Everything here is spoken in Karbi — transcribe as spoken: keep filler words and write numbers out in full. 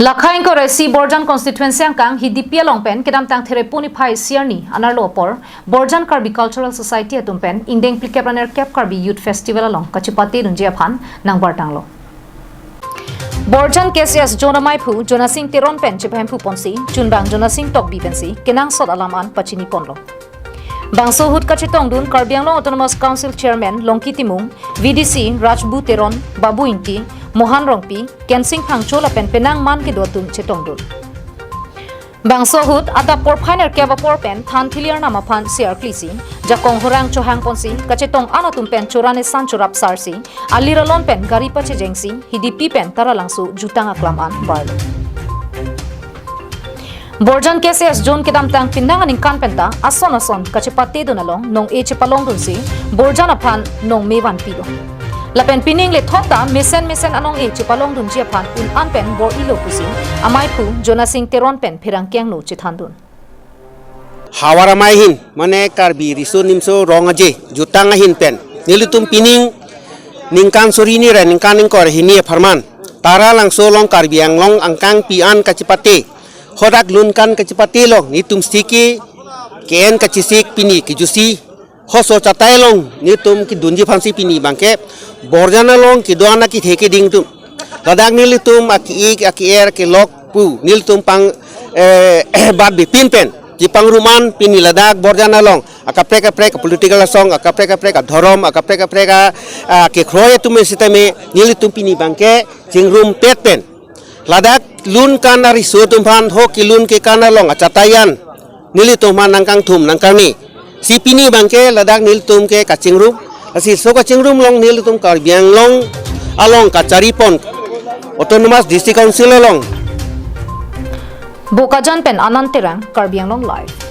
Lakha ingkoi ra isi Borjan constituency angkang Hidipi along pen kedamtang Therepuni phai isi arni anerlo apor Borjan Karbi Cultural Society atum pen ingdeng phlikep ra nerkep Karbi Youth Festival along kachepate dunji aphan nangbar tanglo. Borjan K C S Zone amaiphu Jonasing Teron pen chepahemphu ponsi, chunbang Jonasing Tokbi pensi kenangsot alam an pachini ponlo. Bangso ahut kachetongdun Karbi Anglong Autonomous Council Chairman Longki Timung, V D C Rajbu Teron, Babu Ingti, Mohan Rongpi, Kensing Phangcho lapen penang man kedo atum chetongdun. Bangso ahut adap porphai nerkep apor pen than thili arnam aphan siar klisi, jakong horang chohang ponsi, kachetong an atum pen choran esan chorap sarsi, alir alon pen gari pachejengsi, Hidipi pen Taralangso jutang aklam an barlo. Borjan K C S Zone kedamtang penang aningkan penta ason ason kachepate dun along nong-e chepalong dunsi Borjan aphan nongme vanpi do. Lapen pining le thot ta mesen mesen anong-e chepalong dunji aphan un an pen bor-i lo pusi amaiphu Jonasing Teron pen pherangke angno chethan dun. Havar amei ahin, mane Karbi Riso Nimso Rong Aje jutang ahin pen nelitum pining ningkan suri hini ra ningkan ingkoi ra hini apharman Taralangso along Karbi Anglong angkangpi an kachepate, hadak lun kan kachepate along nelitum siki ke-en kachesik pini kejusi, hoso chatai along nelitum kedunji aphansi pini abangke Borjan along kedo-an akethe keding atum, ladak nelitum ake-ik ake-er kelok pu nelitum pang, eh, bat bipin pen chepangrum an pini ladak Borjan along akaprek kaprek political asong, akaprek kaprek adhorom, akaprek kaprek a, a, kekroi atum sitame nelitum pini abangke chingrumpet pen ladak lun kan ariso atum aphan ho kelun kekan along achatai an nelitum aphan nangkangthum nangkangni. Si pini abangke ladak nelitum ke kachingrum, lasi laso kachingrum along nelitum Karbi Anglong along kachari pon Autonomous District Council along. Bokajan pen Anand Terang, Karbi Anglong Live.